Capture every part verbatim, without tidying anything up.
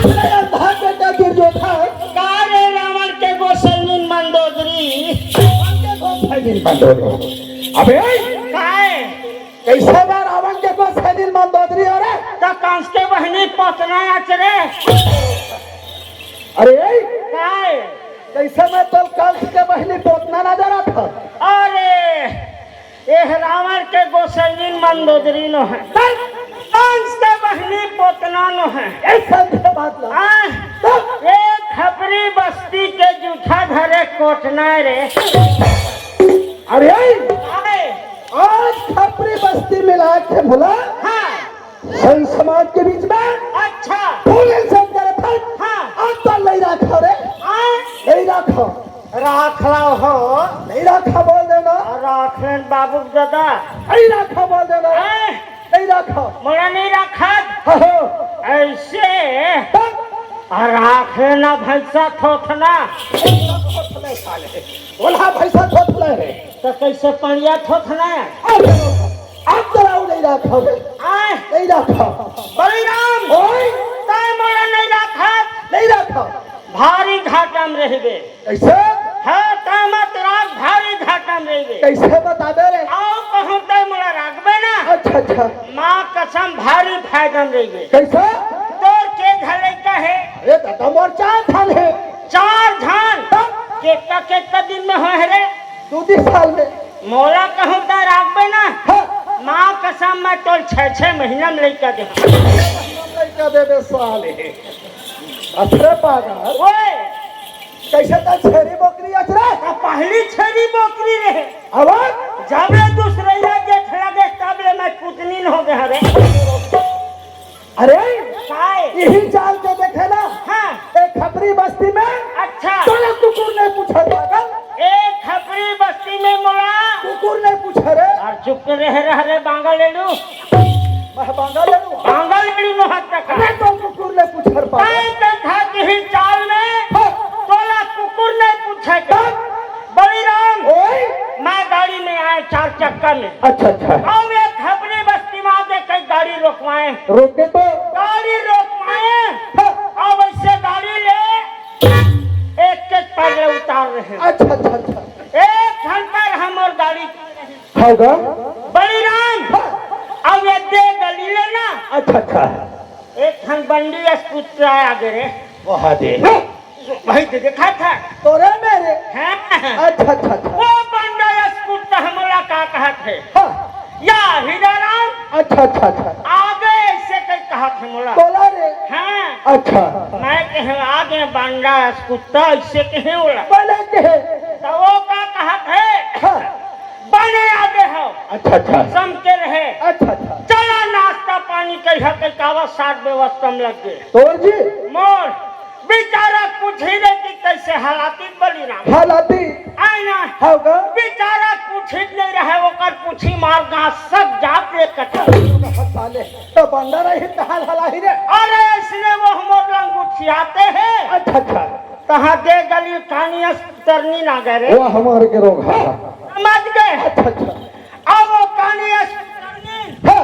अरे अंधा बेटा दुर्योधन। का रे रावण के गोसैनिन मंदोदरी? रावण के गोसैनिन मंदोदरी। अबे! काय? कैसे मैं रावण के गोसैनिन मंदोदरी, अरे? त कंस के बहिनी पोतना आच रे। अरे! काय? कैसे मैं तोल कंस के बहिनी पोतना नजर आता? अरे! एह रावण के गोसैनिन मंदोदरी नो है। कंस के बहिनी पोतना नो है। ए संत बात ला। आ, ए खपरी बस्ती के जूठा धरे कोटना रे। अरे! आए। आज खपरी बस्ती मिला के भुला। हाँ। संत समाज के बीच में अच्छा। फूल इंसल्ट करे थे। हाँ। आज तो नहीं रखा रे। हाँ। नहीं रखा। राख ला हो। नहीं रखा बोल देना। राख लेन बाबू दादा। नहीं रखा बोल देना। हैं? नहीं रखा। मोला नहीं रखा। हाँ, हाँ। ऐसे तब? राख लेना भैंसा थोथना। थोथले साले। बोला भैंसा थोथले रे। तो कैसे पड़िया थोथना? अब, अब जरा नहीं रखा बे। आए। नहीं रखा। बलिराम। ओए। तय मोला नहीं रखा। नहीं रखा। भारी घाटा में रहबे। कैसे? हाँ, तय मत राख, भारी घाटा में रहबे। कैसे बताबे रे? आओ कहूँ तय मोला राखबे ना। अच्छा, अच्छा। माँ कसम भारी फायदा में रहबे। कैसे? तोर के घले का है? अरे दादा मोर चार धान है। चार धान? तब? केतना, केतना दिन में हो है रे? दू तीन साल में। मोला कहूँ त राखबे ना। हाँ। माँ कसम मैं तोर छह छह महीना में लइका दे। महीना में लइका दे दे साले। अरे पागल। ओए। कैसे त छेरी बोकरी अचरा? त पहली छेरी बोकरी रहे। अब? जब ले दूसरैया जेठ लगे तब ले मैं कुटनीन हो गया रे। अरे, काय? यही चाल के देखे ना। हाँ। एक खपरी बस्ती में अच्छा। तोला कुकुर नहीं पूछे पागल। एक खपरी बस्ती में मोला कुकुर नहीं पूछे रे। और चुप रह रह रे बांगा लेलू। मैं बांगा लेलू। बांगा लेलू नो हत्या का। अरे तो कुकुर नहीं पूछे पागल। काय देखा यही चाल में हाँ। तोला कुकुर नहीं पूछे का। तब बलिराम, ओए। मैं गाड़ी में आए चार चक्का में। अच्छा, अच्छा। अब एक खपरी बस्ती में आके कई गाड़ी रोकवाए। रोके तो? गाड़ी रोकवाए। हाँ। अब ऐसे गाड़ी ले एक एक पैर ले उतार रहे हैं। अच्छा, अच्छा, अच्छा। एक घंटा हम और गाड़ी होगा। बलिराम, हाँ। अब ये दे गली लेना। अच्छा, अच्छा। एक ठन बंडी स्कूटर आगे रे। वहाँ दे। भाई दे देखा था। तोरे मेरे। हाँ। अच्छा, अच्छा, अच्छा। वो बंडा स्कूटर हमला का कहत है? हाँ। या हीरा राम। अच्छा, अच्छा, अच्छा। आगे ऐसे कई कहत है मोला। तोला रे। हाँ। अच्छा। मैं कहे आगे बंडा स्कूटर ऐसे कहे बोला। बोले के है। तो वो का कहत है? हाँ। बने आगे हो। अच्छा, अच्छा। सम के रहे। अच्छा, अच्छा। चला नाश्ता पानी कहिया के कावा साथ व्यवस्था में लग गए। तोर जी? मोर बेचारा कुछ ही नहीं कि कैसे हालाती बलिराम। हालाती? आए ना। होगा? बेचारा कुछ ही नहीं रहे, ओकर पूछी मार गांस सब जात ले कटा। साले, तो बंदर ही तो हाल हला ही रे। अरे, इसने वो हमर लंगुठियाते हैं। अच्छा, अच्छा। कहाँ दे गली कानी अस तरनी ना गए रे। वो हमारे के रोग है। समझ गए? अच्छा, अच्छा। अब वो कानी अस तरनी। हाँ।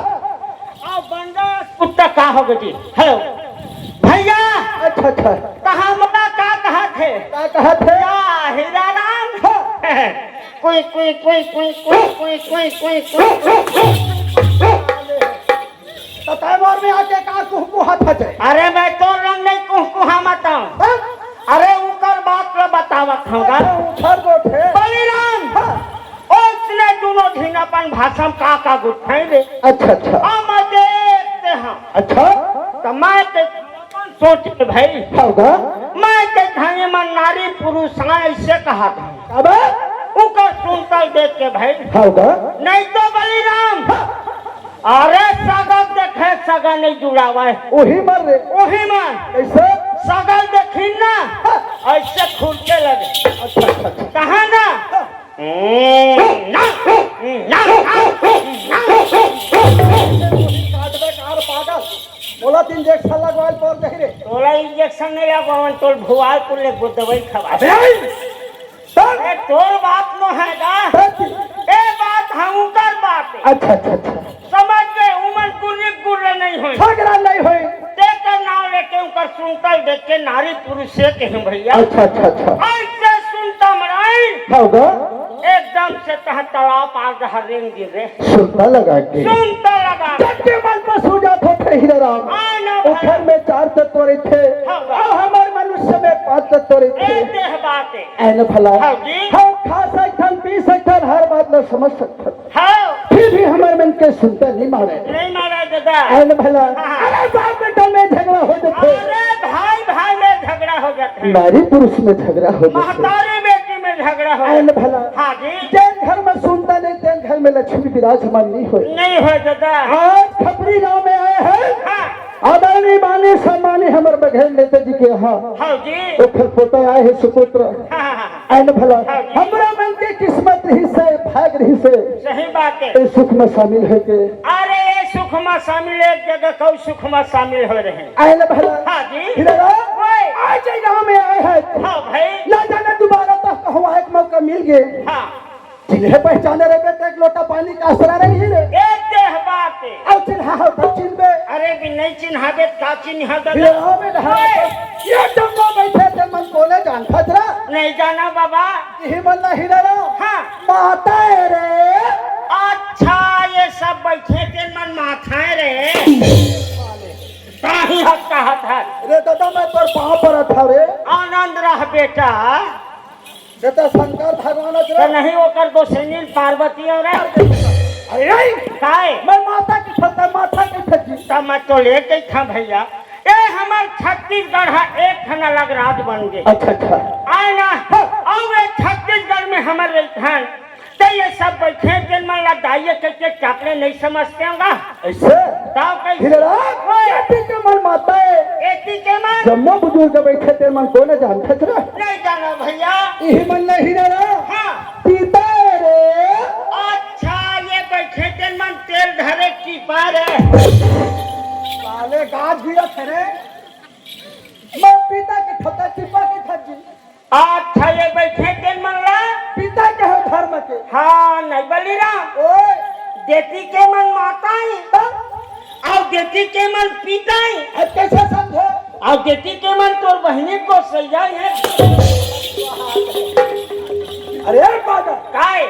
अब बंदर कुत्ता का हो गई? हेलो। भैया। अच्छा, अच्छा। कहाँ मोला का कहा थे? का कहा थे? या हीरा राम। हाँ। कोई, कोई, कोई। तो तय मोर में आके का कुहकुहात हते? अरे मैं तोर रंग नहीं कुहकुहा मत हूँ। हाँ? अरे उकर बात ला बतावत हूँ गा। अच्छा, उखर गोठे। बलिराम, हाँ। ओसने दोनों झिन अपन भाषा में का का गुठाई रे। अच्छा, अच्छा। अब मैं देखते हैं। अच्छा। तो मैं के सोच के भाई। होगा। मैं के खाने में नारी पुरुष हाँ ऐसे कहा था। अब? उकर सुनता देख के भाई। होगा। नहीं तो बलिराम। हाँ। अरे सगा देखे सगा नहीं जुड़ावा है। वही मर रे। वही मर। कैसे? सगा देखी ना। हाँ। ऐसे खुलते लगे। अच्छा, अच्छा, अच्छा। कहा ना? हाँ। हम्म, ना, ना, ना, ना। काट दे कार पागल। बोला तीन इंजेक्शन लगवाल पर नहीं रे। तोला इंजेक्शन नहीं लगवावन, तोल भुआल कुल ले दवाई खवा। अबे! ए, तोर बात नो है गा। ए, बात हम उकर बात है। अच्छा, अच्छा, अच्छा। समझ गए, उमन कुर्री गुर्र नहीं होई। झगड़ा नहीं होई। तेकर नाम लेके उकर सुन। सुनता देख के नारी पुरुष से कहें भैया। अच्छा, अच्छा, अच्छा। ऐसे सुनता मराई। हाँ गा। एकदम से तह तालाब पार दहरेन गिरे। सुनता लगा के। सुनता लगा के। जग के मन पर सूझा थो थे हीरा राम। हाँ ना ओ भाई। घर में चार तत्व रहिथे। हाँ गा। अउ हमर मनुष्य में पांच तत्व रहिथे। ए देह बात है। ऐन भला। हाँ जी। हाँ, खा सकथन, पी सकथन, हर बात ला समझ सकथन। हाँ। फिर भी हमर मन के सुनता नहीं माने। नहीं माने दादा। ऐन भला। हाँ। अरे बाप बेटा में झगड़ा हो जाथे। अरे भाई भाई में झगड़ा हो जाथे। नारी पुरुष में झगड़ा हो जाथे। महतारी बेटी में झगड़ा हो ऐन जाथे। भला। हाँ जी। जेन घर में सुनता नहीं, तेन घर में लक्ष्मी विराजमान नहीं होय। नहीं होय दादा। आज खपरी गांव में आए हैं। हाँ। आदरणीय माननीय सम्मानी हमर बघेल नेता जी के यहाँ। हाँ जी। ओखर पोता आए हे सुपुत्र। हाँ, हाँ, हाँ। ऐन भला। हाँ जी। हमरा मन के किस्मत रहिसे, भाग रहिसे। सही बात है। ए सुख में शामिल होय के। अरे, ए सुख में शामिल, एक जगह कउ सुख में शामिल हो रहे हैं। ऐन भला। हाँ जी। हीरा राम, ओए। आज ये गांव में आए हैं। हाँ भाई। ना जाने दोबारा तक कहूँ एक मौका मिल गए। हाँ। जिन्हें पहचाने रे बेटा, एक लोटा पानी का आसरा नहीं रे। एक देह बात है। अउ चिन्हा हो तब चिन्हबे। अरे भी नहीं चिन्हाबे, का चिन्हा ये दादा? हो बे, ओए! ये डब्बा बैठे थे मन कोने जान खतरा। नहीं जाना बाबा। यही मन नहीं डरो। हाँ। माता है रे। अच्छा, ये सब बैठे थे मन माथा है रे। ताही हक कहा था। रे दादा, मैं तोर पाँव पर था रे। आनंद रह बेटा। ये तो शंकर भगवान तो तो नहीं, ओकर गोसैनी पार्वती हो रे। अरे नहीं। काय? मैं माता की ठोकर, माथा की ठगी। तब मैं तो ले गई था भैया। ए हमर छत्तीसगढ़ हा एक ठन अलग राज बन गए। अच्छा, अच्छा। आए ना। हाँ। अउ ए छत्तीसगढ़ में हमर रहिथन, तो ये सब बैठे जेन मन ला दाइये कह के चापड़े नहीं समझते होगा। ऐसे? ताव कैसे? हीरा राम, ओए। एती के मन माता है। एती के मन? जम्मो बुजुर्ग बैठे तेन मन कोने जान खचरा। नहीं जाना भैया। यही मन नहीं हीरा राम। हाँ। पिता है रे। अच्छा, ये बैठे तेन मन तेल धरे टीपा रे। साले गाज गिरा थे रे। मैं पिता के ठोकर टीपा के ठगी। अच्छा, ये बैठे तेन मन ला? पिता के हो धर्म के। हाँ, नहीं बलिराम। ओए। देती के मन माता ही। तब? अउ देती के मन पिता ही। अब कैसे समझे? अउ देती के मन तोर बहिनी को सैया है। अरे पागल। काय?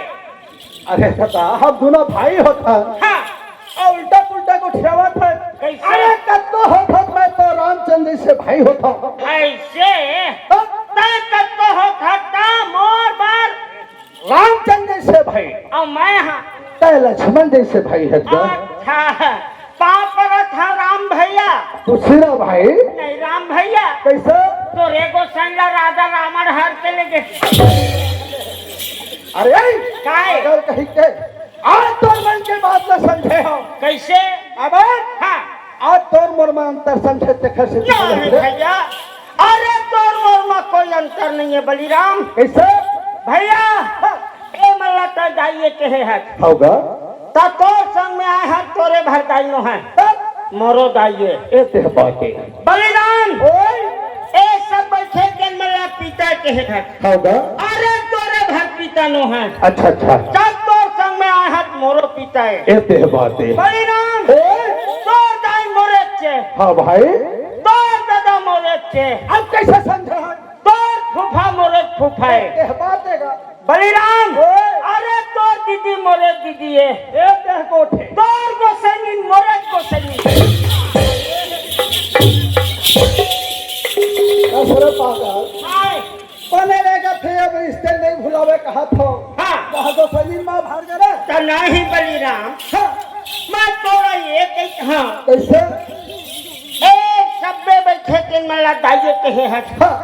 अरे दादा, हम दोनों भाई होथन। हाँ। अउ उल्टा पुल्टा गोठियावत है। कैसे? अरे कत्तो होथन, मैं तो रामचंद्र से भाई होथन। ऐसे? तो? तै कत्तो होथन, ता मोर बर रामचंद्र से भाई। अउ मैं हाँ। तै लक्ष्मण जैसे भाई है तो। अच्छा। पाँव परत हँव राम भैया। दूसरा भाई। नहीं राम भैया। कैसे? तोरे गोसैन ला राजा रावण हर के ले गे। अरे, काय? अगर कहीं के, आज तोर मन के बात ला समझे हँव। कैसे? अब हाँ। आज तोर मोर में अंतर समझे ते कैसे नहीं समझे? भैया, अरे तोर मोर में कोई अंतर नहीं है बलिराम। कैसे? भैया, हाँ। ए मन ला तैं दाइये कहे हस। होगा। त तोर संग में आए हन, तोरे भर दाई नोहय। तब? मोरो दाइये। ए तेह बात हे। बलिराम। ओए। ए सब बइठे तेन मन ला पिता कहे हस। होगा। अरे तोरे भर पिता नोहय। अच्छा, अच्छा। जब तोर संग में आए हन, मोरो पिता हे। ए तेह बात हे। बलिराम। ओए। तोर दाई मोरे चे। हाँ भाई। तोर ददा मोरे चे। अब कैसे समझे हस? तोर फूफा मोरे फूफा हे। ए तेह बात हे गा। बलिराम, ओए। अरे तोर दीदी मोरे दीदी हे। ए देह गोठे। तोर गोसैनी मोरे गोसैनी। असरे पागल। आए। बने रहेगा थे अब रिश्ते नहीं भुलावे कहा था। हाँ। वहाँ गोसैनी माँ भार करे। त नहीं बलिराम। हाँ। मैं तोरा ये कही, हाँ। कैसे? ए, सब्बे बइठे तेन मन ला दाइये कहे हस। हाँ।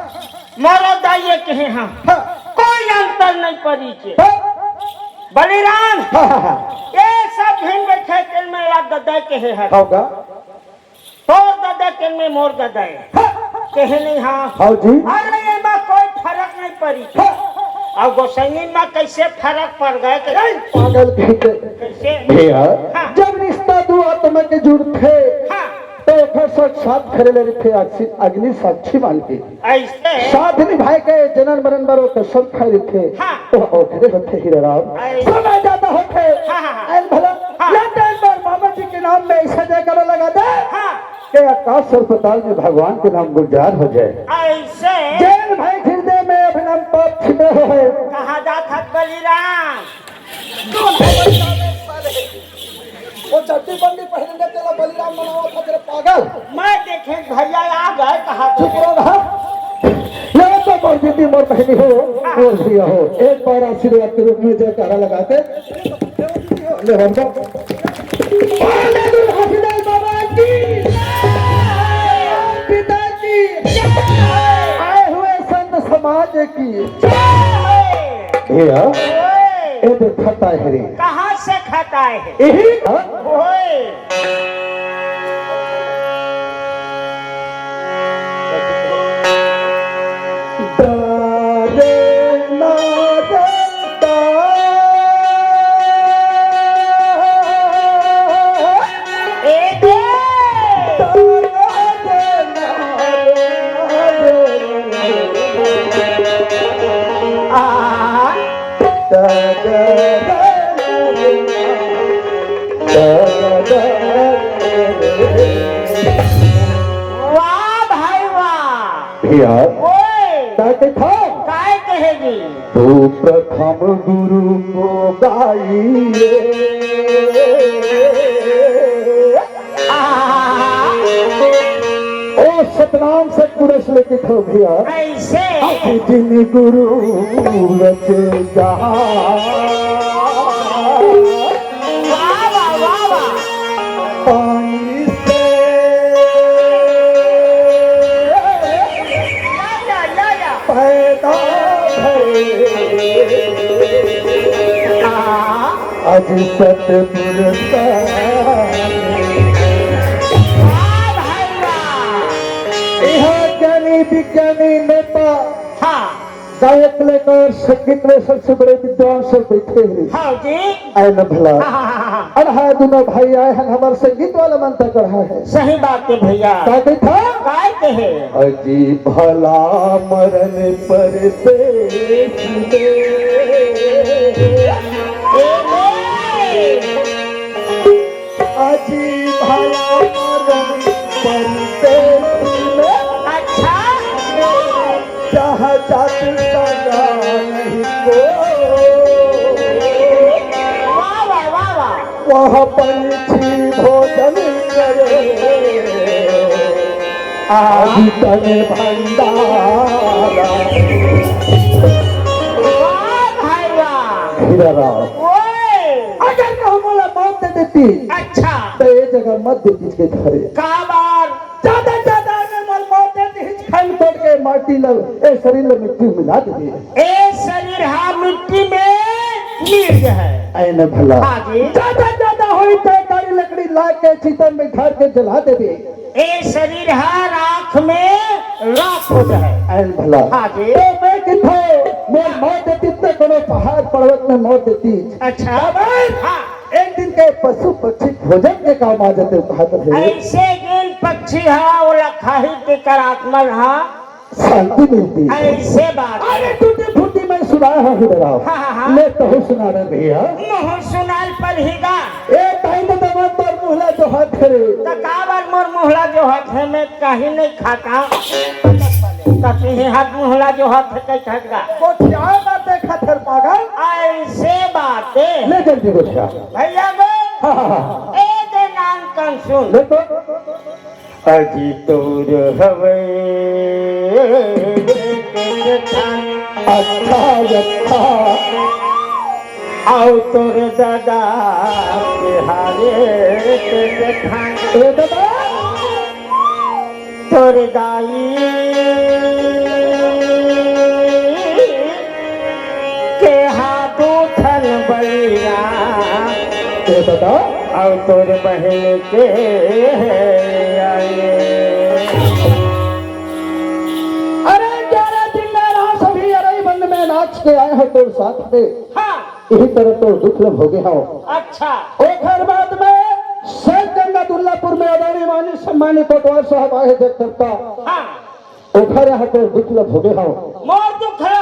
मोरो दाइये कहे हस। हाँ। कोई अंतर नहीं परिचे। हाँ। बलिराम, हाँ, हाँ, हाँ। ए सब झिन बइठे तेन मन ला ददा कहे हस। होगा। तोर ददा तेन में मोर ददा हे। हाँ। कहे नहीं हाँ। हाँ जी। अरे एमा कोई फरक नहीं परी। हाँ। अउ गोसैनी में कैसे फरक पर गे के? अरे पागल कहीं के। कैसे? भैया, हाँ। जब रिश्ता दू आत्मा के जुड़थे, हाँ। त ओखर साथ साथ खड़े ले रहिथे, अग्नि, अग्नि साक्षी मान के। ऐसे? साथ निभाए के जनम मरण बर ओ कसम खाए रहिथे। हाँ। ओ ओखरे होथे हीरा राम। ऐसे? समय ज्यादा होथे। हाँ, हाँ, हाँ। आइन भला, हाँ। या टाइम पर मामा जी के नाम में ऐसा जयकारा लगा दे। हाँ। ये आकाश और पताल में भगवान के नाम गुलजार हो जाए। ऐसे? जेल भय हृदय में अभिनव पाप छिपे होए। कहाँ जात हस बलिराम? वो चड्डी बंडी पहन के तेला बलिराम मनावत हस रे पागल। मैं देखे भैया आ गए, कहाँ चुप रहो ना। ले तो मोर दीदी, मोर बहनी हो, मोर भैया हो, एक बार आशीर्वाद के रूप में जयकारा लगा दे। ले बंदो। बोले दुर्गा हसीना बाबा की। पिता की। आए हुए संत समाज की। भैया, ओए। ये देखता है रे। कहाँ से खाता है? यही, हाँ? ओए। वाह भाई वाह। भैया, ओए। ताकि था। काय कहेगी? तू प्रथम गुरु को गाइए। आहा। ओ सतनाम सतपुरुष लिखित हो भैया। ऐसे। अति दिन गुरु रचे जहाँ। वाह, वाह, वाह, वाह। पानी से या, या, या, या। पैदा भए। आ। अजी सतपुर का। वाह भाई वाह। यहाँ ज्ञानी विज्ञानी नेता, हाँ। गायक लेकर संगीत में सबसे बड़े विद्वान सब बैठे हैं। हाँ जी। आए न भला। हाँ, हाँ, हाँ, हाँ। अरे हाँ, दोनों भाई आए हैं, हमारे संगीत वाला मंत्र कर रहा है। सही बात है भैया। का कही था? काय कहे? अजी भला मरण परदेस में। ए, ए। अजी भला मरण परदेस में। अच्छा। जहाँ जात सगा नहीं को। वाह, वाह, वाह, वाह। वह पंछी भोजन करे। आज तन भंडारा। वाह भाई वाह। हीरा राम। ओए। अगर कहूँ मोला मौत दे देती, अच्छा। तो ये जगह मत देती के धरे। का बार? ज्यादा, ज्यादा अगर मोला मौत दे देती, खान तोड़ के माटी ल, ए शरीर ल मिट्टी मिला देती। ए शरीर हा मिट्टी में मिल जाए। ऐ न भला। हाँ जी। ज्यादा, ज्यादा होई तो कारी लकड़ी ला के चिता में धर के जला देती। ए शरीर हा राख में राख हो जाए। ऐन भला। हाँ जी। तो मैं किथो, मोर मौत देती तो कोनो पहाड़ पर्वत में मौत देती। अच्छा। हाँ। एक दिन के पशु पक्षी भोजन के काम आ जाते, कहत रहे। ऐसे दिन पक्षी हा, वो लखाही के कर आत्मा हा। शांति मिलती है। ऐसे बात। अरे टूटी फूटी मैं सुनाया हूँ हीरा राम। हाँ, हाँ, हाँ। ले तहु सुना रहे भैया। महूँ सुनाल पर ही गा। ए, ताई तो दमन तोर मुहला जोहत हे रे। त काबर मोर मुहला जोहत हे, मैं कहीं नहीं खाता। त तिही हाथ मुहला जोहत हे, कहीं खटका। गोठिया बात देखत हे पागल। ऐसे बात हे। ले जल्दी गोठिया। भैया गो। हाँ, हाँ, हाँ। ए दे नान कन सुन। ले तो। अजी तोर हवे अच्छा, अच्छा। अउ तोर दादा के हारे के जेठान। ए दादा। तोर दाई के हाथों थन बलिया। ए दादा। अउ तोर बहिन के आए। अरे ग्यारह दिन में रास अभी अरई बंद में नाच के आए हो तोर साथ में। हाँ। यही तरह तोर दुख ल भोगे हो। अच्छा। ओखर बाद में सर गंगा दुल्लापुर में आदरणीय माननीय सम्मानित कोटवार साहब आए हैं जगकर्ता। हाँ। ओखर यहाँ तोर दुख ल भोगे हो। मोर दुख ल,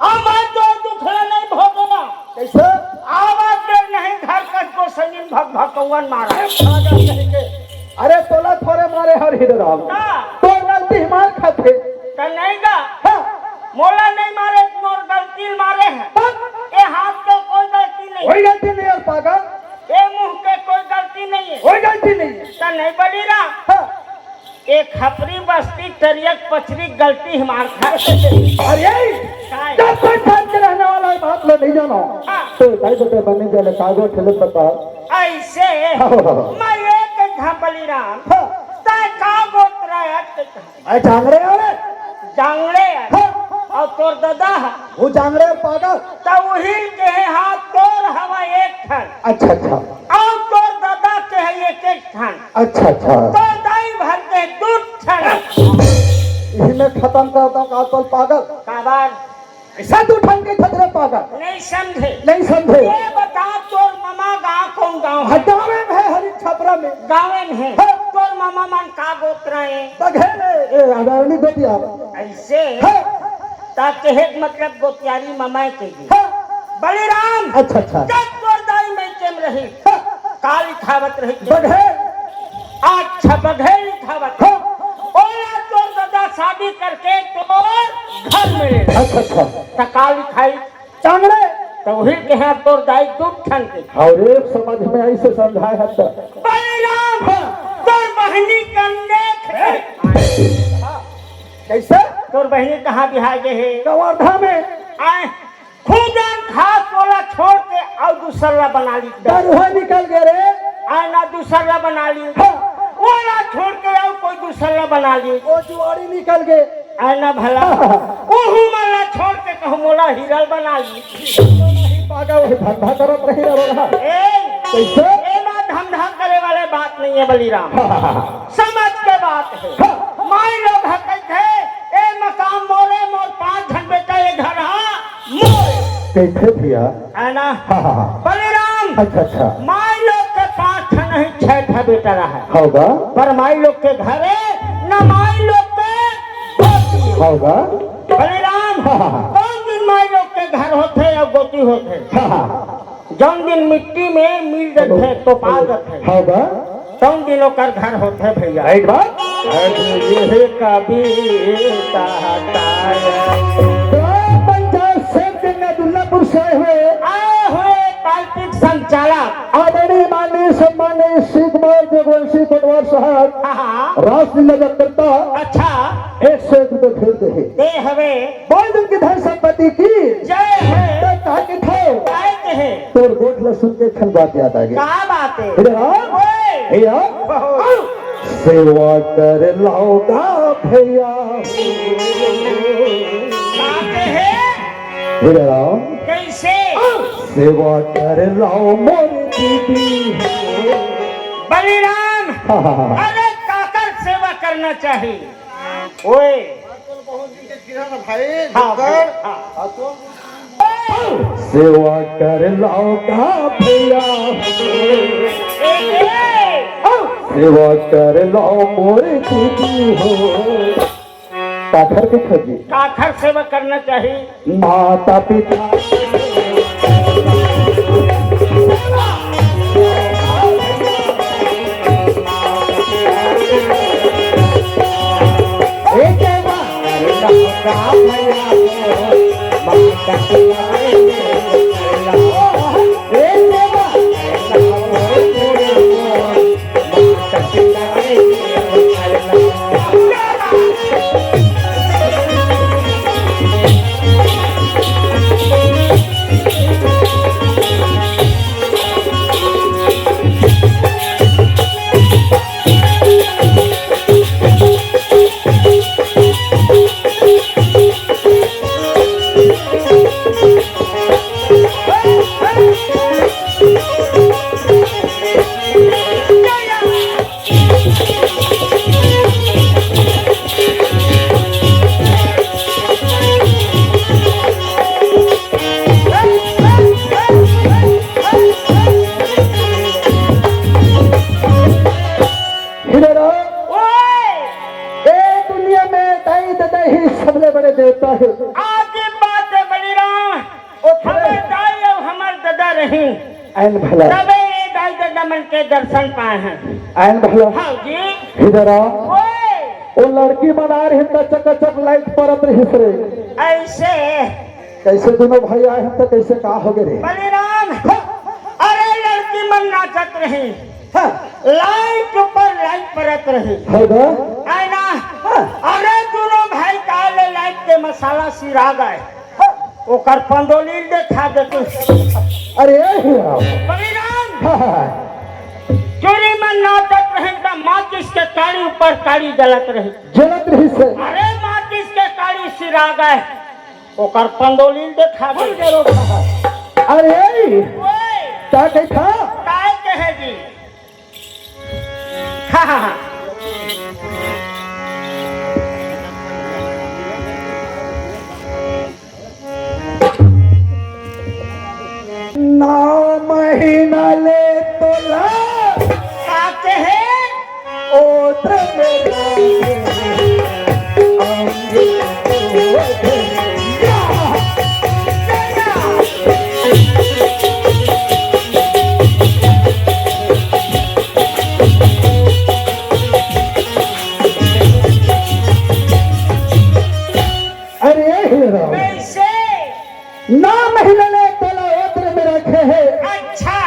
अब मैं तोर दुख ल नहीं भोगेंव। कैसे? आवाज दे नहीं घर कस को संगीन भक भकौवन मारा। अरे पागल कहीं के। अरे तोला थोरे मारे हर हीरो राम। का? तोर गलती मार खाथे। त नहीं गा। हाँ। मोला नहीं मारे, मोर गलती मारे हे। हाँ। ए हाथ के कोई गलती नहीं। कोई गलती नहीं हे पागल। ए मुंह के कोई गलती नहीं हे। कोई गलती नहीं हे। त नहीं बलिराम। हाँ। ए खपरी बस्ती तरियक पचरी गलती हे मार खा। अरे, काय? जब कोई साथ के रहने वाला है, बात लो नहीं जानो। हाँ। तो भाई बते बने जले कागो ठेले पता। ऐसे हाँ। मैं एक था बलिराम। हाँ। तै का गोत्र हे? मैं जांगड़े हवे। जांगड़े हे। हाँ। अउ तोर ददा हे। वो जांगड़े पागल। त उही के हे हाथ तोर हवा एक ठन। अच्छा, अच्छा। अउ तोर ददा के हे एक एक ठन। अच्छा, अच्छा। तोर दाई भर के दू ठन। इही में खत्म कर दो का तोर पागल। काबर? ऐसा दू ठन के खतरे पागल। नहीं समझे। नहीं समझे। ये बता तोर ममा गाँव कौन गाँव हे? हाँ, गाँवे में हे, हरी छपरा में। गाँवे में हे। हाँ। तोर ममा मन का गोत्र हे? बघेल हे। ए, अदारणी बेटिया। ऐसे? हाँ। ता कहे के मतलब गोतियारी ममा के जी। हाँ। बलिराम। अच्छा, अच्छा। जब तोर दाई मइके में रही। हाँ। का लिखावत रही? बघेल। अच्छा, बघेल लिखावत। हाँ। ओला तोर ददा शादी करके तोर घर में ले। अच्छा, अच्छा। त का लिखाई? चांगड़े। त उही के हे तोर दाई दू ठन के। अउ एक समझ में आई से समझाए हे त। बलिराम, हाँ। तोर बहिनी कन्ने थे। कैसे? तोर बहिनी कहाँ बिहाय गे हे? कवर्धा में। आय, खुदन खास ओला छोड़ के अउ दूसर ला बना ली। दरुहा निकल गे रे। आय ना, दूसर ला बना ली। हाँ। ओला छोड़ के अउ कोई दूसर ला बना ली। वो जुआड़ी निकल गे। आय ना भला। हाँ। ओहू मन ला छोड़ के कहूँ मोला हीरा ल बना ली। पागल, वही धंधा करत रही रहो ना। ए, कैसे? ए बात धंधा करे वाले बात नहीं हे बलिराम। हाँ, हाँ, हाँ। समझ के बात हे। हाँ। माई लोग ह कहिथे, ए मकान मोरे, मोर पांच झन बेटा, ए घर हा मोरे। कहिथे भैया। है ना? हाँ, हाँ, हाँ। बलिराम, अच्छा, अच्छा। माई लोग के पांच ठन नहीं, छह ठा बेटा रहा। होगा। पर माई लोग के घरे न माई लोग के धोती। होगा। बलिराम, हाँ, हाँ, हाँ। कौन दिन माई लोग के घर होथे अउ गोती होथे? हाँ, हाँ। जौन दिन मिट्टी में मिल जथे, तोपा जथे। होगा। तौन दिन ओकर घर होथे भैया। राइट बात। अरे ये कविता ताया। ग्राम पंचायत सेठ गंगा दुल्लापुर से आए हुए। आए हुए पार्टी संचालक। आदरणीय माननीय सम्माननीय श्री कुमार जगवंशी पटवार साहब। हाँ, हाँ। रासलीला जब करता। अच्छा। एक सौ एक रुपये भेज दे हे। दे हवे। बोल उनकी धन संपत्ति की। जय हे। तो कहा कि थे। काय के हे? तोर गोठ ला सुन के एक ठन बात याद आ गे। का बात हे? इधर आओ। ओए। हे आओ। ओहो। सेवा कर लाओ गा भैया। का के हे? इधर आओ। कैसे? सेवा कर लाओ मोर दीदी। बलिराम। हाँ, हाँ, हाँ। अरे काकर सेवा करना चाहिए? ओए। भाई, हाँ, हाँ। सेवा कर लाओ गा भैया। ए, ए। सेवा कर लाओ मोर दीदी हो। काखर के खोजी। काखर सेवा करना चाहिए। माता पिता। हिरे राम, ओए! ए दुनिया में दाई ददा ही सबले बड़े देवता हे। आगे बात हे बलिराम, ओ थोड़े हमर दाई अउ हमर ददा रही। आइन भला। तबे ये दाई ददा मन के दर्शन पाए हन। आयन भला। हाँ जी। इधर आ। ओए। वो लड़की मन आ रही त चकाचक लाइट परत रहिस रे। ऐसे। कैसे दोनों भाई आए हैं तो कैसे का हो गए रे? बलिराम। हाँ। अरे लड़की मन नाचत रही। हाँ। लाइट ऊपर लाइट परत रही। है ना? आय ना। हाँ। अरे दोनों भाई काले लाइट के मसाला सिरा गए। हाँ। ओकर पंडोली देखा देते। अरे हे राम। बलिराम। हाँ, हाँ, हाँ। चूरी मन नाचत रही त माचिस के काड़ी ऊपर काड़ी जलत रही। जलत रही से। अरे माचिस के काड़ी सिरा गए। ओकर पंडोली देखा दे। अरे ओए। का कहता? काय कहे जी? हाँ, हाँ, हाँ। नौ महीना ले तोला। का कहे? ओत मेरा अंग। अरे हे राम। कैसे? नौ महीना ले तोला ओत में रखे हे। अच्छा।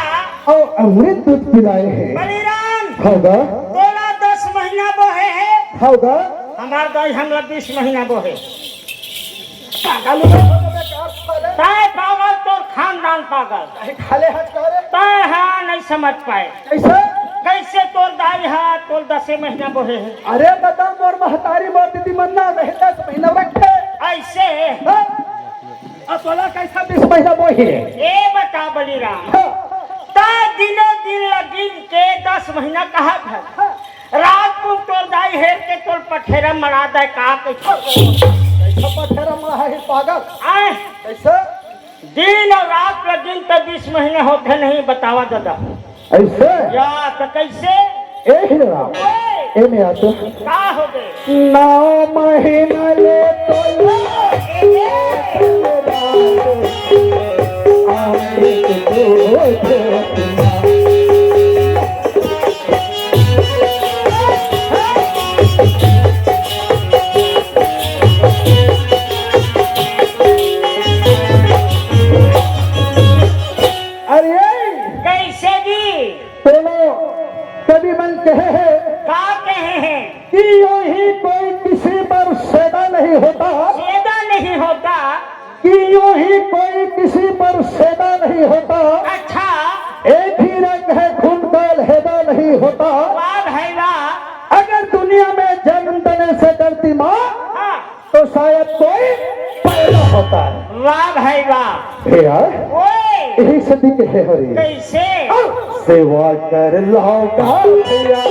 अउ अमृत दूध पिलाए हे। बलिराम। होगा। तोला दस महीना बोहे हे। होगा। हमार दाई हमला बीस महीना बोहे। पागल हो गए, बेकार साले। तय पागल, तोर खानदान पागल। कहीं खाले हाथ का रे? तय हाँ नहीं समझ पाए। कैसे? कैसे तोर दाई हा तोल दसे महीना बोहे हे? अरे बता, मोर महतारी मोर दीदी मन ना रहे दस महीना रखे। ऐसे? हाँ? अब तोला कैसा बीस महीना बोही रे? ए बता बलिराम। हाँ। ता दिने दिन ल गिन के दस महीना कहा था। हाँ। रात को तोर दाई हेर के तोर पठेरा मरा दे का कैसे? कैसा पठेरा मरा है पागल? आए। कैसे? दिन अउ रात ल गिन त बीस महीना होथे नहीं, बतावा दादा। ऐसे? या त कैसे? ए हे राम। ओए। ए में आ तो। का हो गए? नौ महीना ले तो ले। ए। अमृत दूध। अरे कैसे जी? कोनो कवि मन कहे हे का कहे हे? कि यूं ही कोई किसी पर सैदा नहीं होता। सैदा नहीं होता। कि यूं ही कोई किसी पर सैदा नहीं होता। अच्छा। एक ही रंग है खून का, अलहदा नहीं होता। वाह भाई वाह। अगर दुनिया में जन्म देने से डरती माँ, हाँ। तो शायद कोई पैदा होता है। वाह भाई वाह। भैया, ओए। यही सदी के है हरी। कैसे? सेवा कर लो भैया।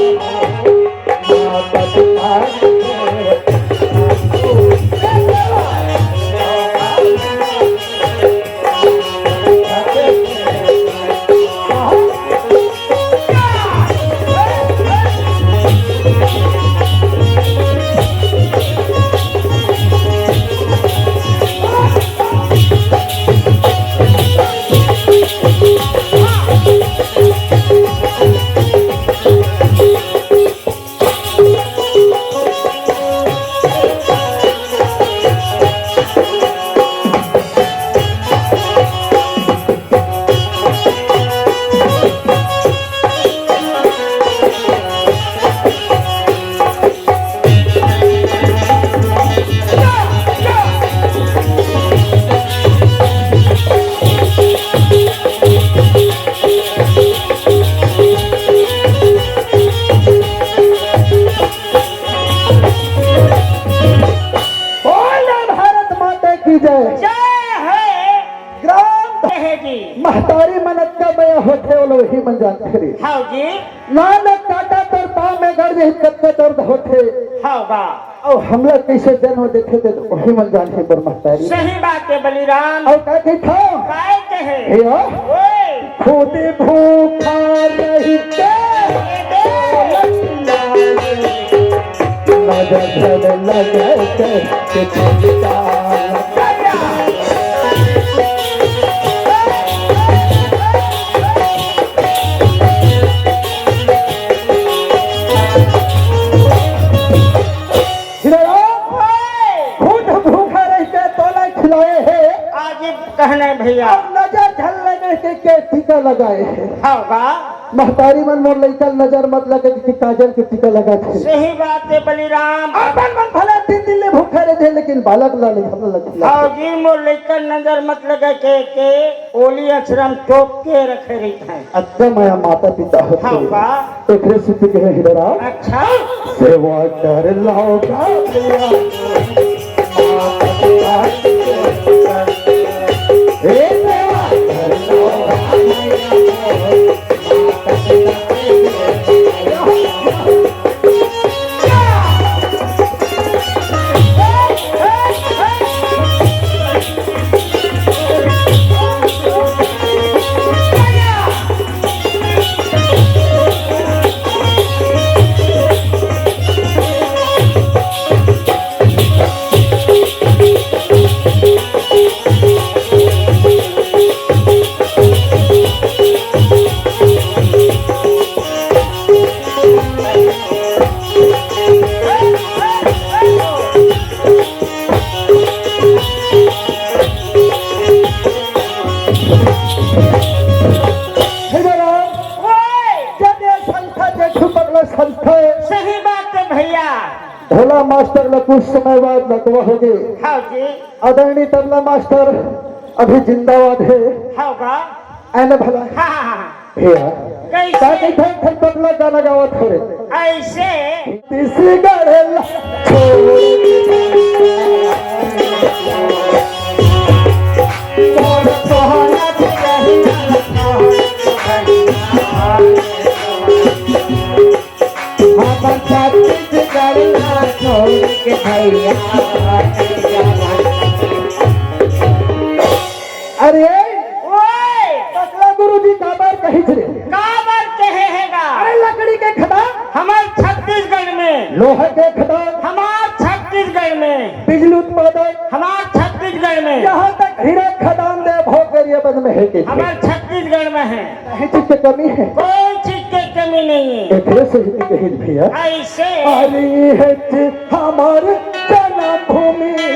बोलो भारत माता की जय। जय है। ग्राम कहे जी। महतारी मन अतका बया होथे, ओला वही मन जानथे रे। हाँ जी। ना न काटा तोर पाँव में गड़ जाही, कतका दर्द होथे। हाँ बा। अउ हमला कैसे जन्म देथे ते वही मन जानथे बर महतारी। सही बात है बलिराम। अउ का कहिथव? काय कहे? हे हो? ओए। खुद भूखा रहिके नजर लगे के चिंता। कहने भैया। अब नजर झन लगे के, के टीका लगाए हे। हाँ बा। महतारी मन मोर लइका ल नजर मत लगे के काजल के टीका लगा थे। सही बात हे बलिराम। अपन मन भला तीन दिन ले भूखे रहे, लेकिन बालक ला ले हमला लगे। हाँ जी, मोर लइका ल नजर मत लगे के, के ओली अक्षरम टोप के रखे रहिथे। अच्छा, मैं माता पिता होते। हाँ बा। एकरे सेती कहे हे दादा। अच्छा। सेवा कर लो गा। हे सेवा कर लो। हे दादा, ओए! जब ये संस्था जे छुपकला संस्था हे। सही बात हे भैया। भोला मास्टर ला कुछ समय बाद लकवा होगे। हाँ जी। आदरणीय तबला मास्टर अभी जिंदाबाद हे। हाँ बा। आए ना भला? हाँ, हाँ, हाँ। भैया, कैसे? का कहिथे, एक ठन तबला गाना गावत हो रे। ऐसे? छत्तीसगढ़ ला छोड़ के मोर सोहना के रही अपन छत्तीसगढ़ ला छोड़ के भैया। अरे, ओए! पकला गुरुजी काबर कहिस रे? काबर कहे हे गा? अरे, लकड़ी के खदान। हमर छत्तीसगढ़ में। लोहा के खदान। हमर छत्तीसगढ़ में। बिजली उत्पादन। हमर छत्तीसगढ़ में। यहाँ तक हीरा खदान दे भोगरिया बंद में हे के। हमर छत्तीसगढ़ में हे। कहीं चीज के कमी हे? कोई चीज के कमी नहीं हे। एकरे सेती कहिस भैया। ऐसे? अरे हे चीज हमर जन्मभूमि हे।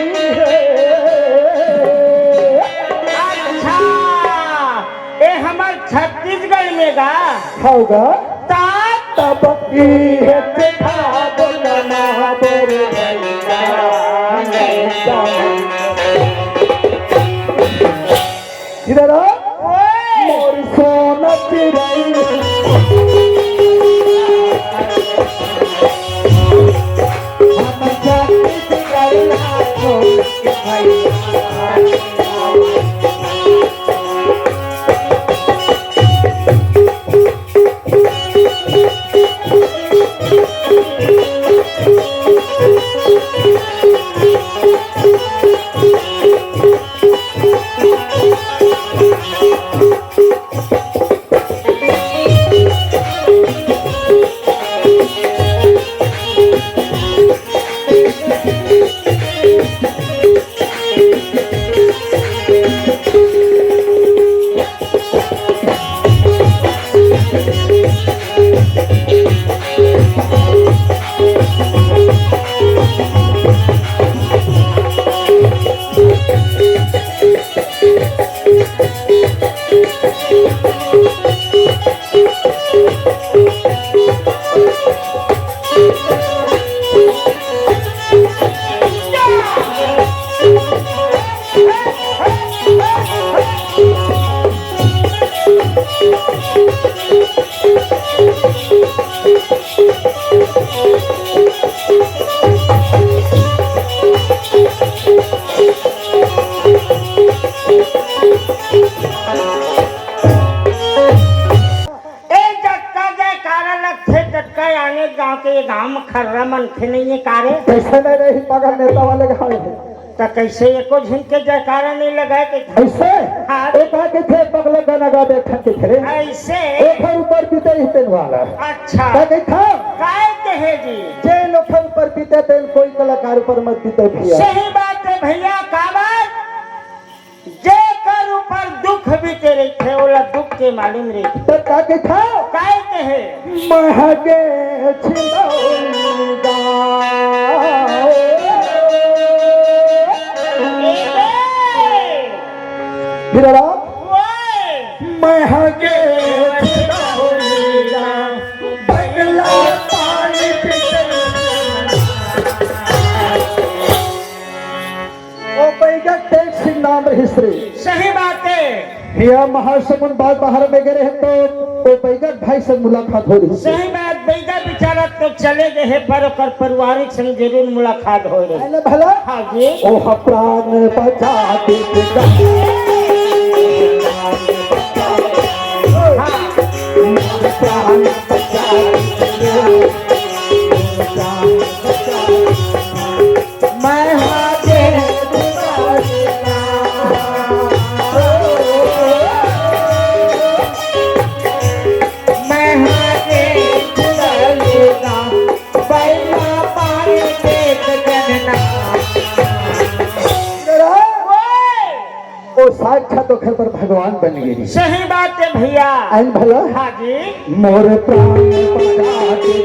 अच्छा, ए हमर छत्तीसगढ़ में गा? हव गा। ता तब इहे देखा बोलना बोल भैया। इधर आ। ओए! मोर सोना चिरई। हम जाति से करना छोड़ के भैया। ए जतका जयकारा लगथे, ततका आने गांव के, ये गांव में खर्रा मनखे नहीं हे का रे? कैसे नहीं रही, पागल नेता वाले गांव हे। त कैसे एको झिन के जयकारा नहीं लगाए के? ऐसे? हाँ। एक आके थे पगले गाना गा दे, ठन के थे रे। ऐसे? ओखर ऊपर बीते ही तेन वाला। अच्छा। का कही था? काय कहे जी? जे लोखर ऊपर बीते तेन कोई कलाकार ऊपर मत बीते भैया। सही बात हे भैया, का बात? जेकर ऊपर दुख बीते रहिथे, ओला दुख के मालूम रहिथे। त का कहिथे? काय कहे? महके छिलौदा। ए बे! दादा, ओए! मैं हा गे बंगला पानी पीते। ओ बैगा टेक सिंह नाम रहिस रे। सही बात है। हिया महासमुंद बाग बाहर में गए रहे तो ओ बैगा भाई से मुलाकात हो रही। सही बात, बैगा बेचारा तो चले गए हैं, पर ओकर पारिवारिक संग जरूर मुलाकात हो रही। अरे भला? हाँ जी। ओ प्राण बचा दे। हाँ। प्राण बचा दे। मैं हाथे दुआरिया। मैं हाथे दुआरिया। बैला पाए देख जनना। ओ साक्षात ओखर बर भगवान बन गे। सही बात है भैया। आइन भला? हाँ जी। मोर प्राण बचा दे।